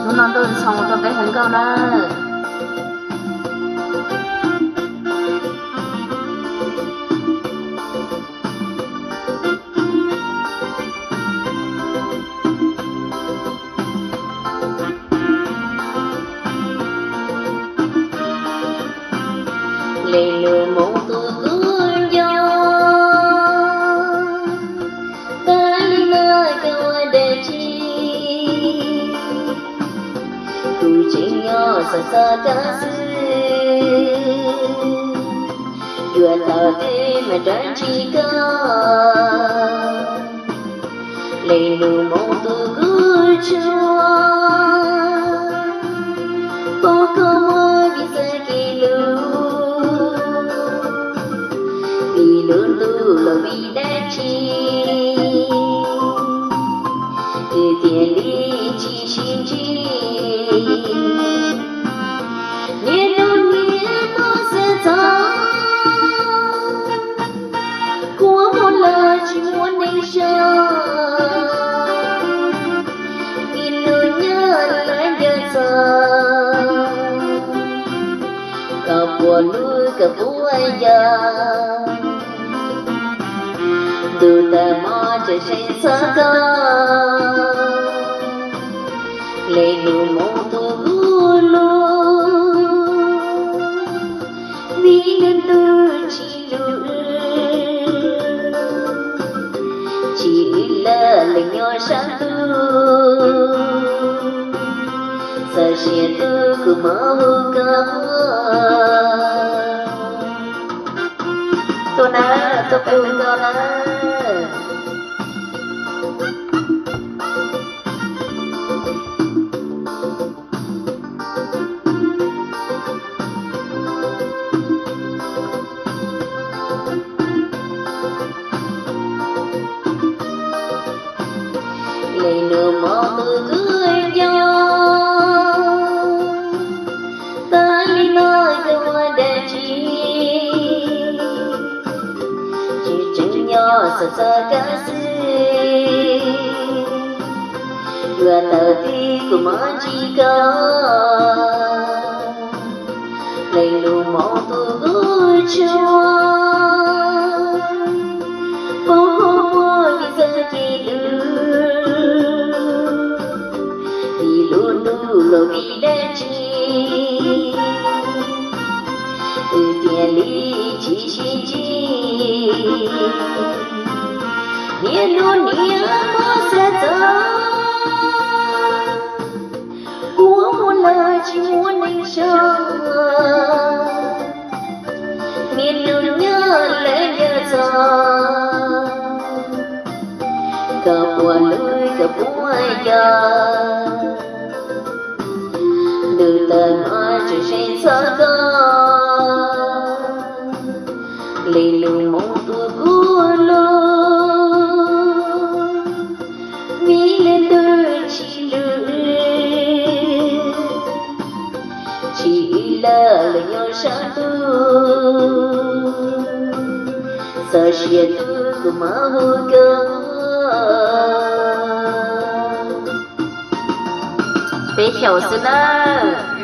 Hnub no ntuj ntxhoo rau peb hluas nkauj nawb. Leej nus moo tus kub nco, tag li no koj ua dab tsi? Kuv tseem nyob xav xav koj xwb, yuav thaum twg mam rov ntsib koj. Leej nus moo tus kub tshua, pom koj muaj vim txoj kev hlub, vim lub ntuj los vim dab tsi, wb thiaj li tsis sib ntsib. Niaj hnub niaj hmo xav txog, kua muag los tsis muaj neeg sau, ib lub nyoog lawv nco txog, koj puas hlub koj puas nco, ntuj tag hmo tseem seev txog koj. Leej nus moo tus kub hlub, vim lub ntuj tsis hlub, tsis wb lawm leej nyob sab ntuj, txoj sia tu kuv mob hu koj. Tuaj na, tuaj peb hu koj na. Leej nus moo tus kub nco, tag li no koj ua dab tsi? Tseem tseem nyob xav xav koj xwb, yuav thaum twg kuv mam ntsib koj. Leej nus moo tus kub tshua, pom koj muaj vim txoj kev hlub, vim lub ntuj los vim dab tsi, wb thiaj li tsis sib ntsib. Niaj hnub niaj hmo xav txog, kua muag los tsis muaj neeg sau, niaj hnub nyob lawv nco txog, koj puas hlub koj puas nco, ntuj tag hmo tseem seev txog koj. Leej nus moo tus kub hlub, vim lub ntuj tsis hlub, tsis wb lawm leej nyob sab ntuj, txoj sia tu kuv mob hu koj. Peb xyaum xwb nawb.